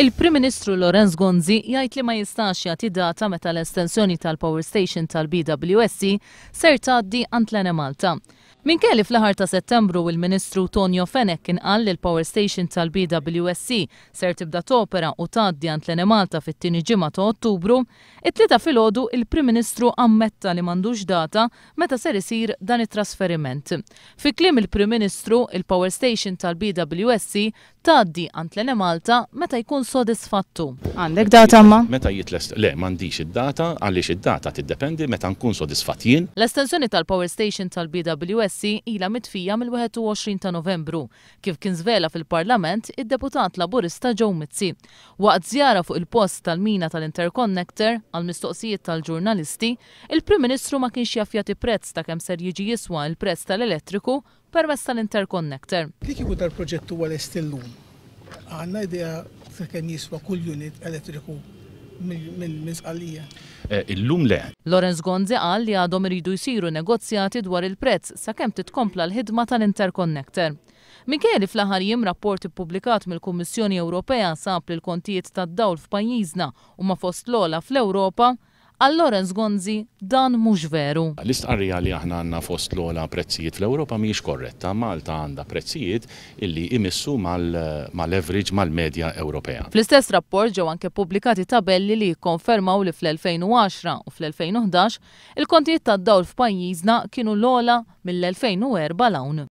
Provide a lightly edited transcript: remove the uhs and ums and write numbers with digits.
Il-Prim Ministru Lawrence Gonzi jgħid li ma jistax jagħti data meta l-estensjoni tal-power station tal-BWSC ser tgħaddi għand l-Enemalta. Minkejja li fl-aħħar ta' Settembru il-Ministru Tonio Fenech kien qal li l-power station tal-BWSC ser tibda topera u tgħaddi għand l-Enemalta fit-tieni ġimgħa ta' Ottubru, it-Tlieta filgħodu il-Prim Ministru ammetta li m'għandux data meta ser isir dan it-trasferiment. Fi kliem il-Prim Ministru, il-power station tal-BWSC tgħaddi għand l-Enemalta meta jkun sodisfatt hu. Għandek data imma? Meta jitlest, le, m'għandix id-data għaliex id-data tiddependi meta nkun sodisfatt jien. L-estensjoni tal-power station tal-BWSC ilha mitfija mill-21 ta' Novembru, kif kien żvela fil-Parlament id-Deputat Laburista Joe Mizzi. Waqt żjara fuq il-post tal-mina tal-interconnector, għall-mistoqsijiet tal-ġurnalisti, il-Prim Ministru ma kienx jaf jagħti prezz ta' kemm ser jiġi jiswa l-prezz tal-elettriku permezz tal-interconnector. Li kieku dal-proġett huwa lest illum, għandna idea ta' kemm jiswa kull unit elettriku minn Sqallija? Illum le. Lawrence Gonzi qal li għadhom iridu jsiru negozjati dwar il-prezz sakemm titkompla l-ħidma tal-interconnector. Minkejja li fl-aħħar jiem rapport ippubblikat mill-Kummissjoni Ewropea sab li l-kontijiet tad-dawl f'pajjiżna huma fost l-ogħla fl-Ewropa, Għal Lawrence Gonzi dan mhux veru. L-istqarrija li aħna għandna fost l-ogħla prezzijiet fl-Ewropa mhijiex korretta. Malta għandha prezzijiet illi jmissu mal-average, mal-medja Ewropea. Fl-istess rapport ġew anke ppubblikati tabelli li jikkonfermaw li fl-2010 u fl-2011 il-kontijiet tad-dawl f'pajjiżna kienu l-ogħla mill-2004 'l hawn.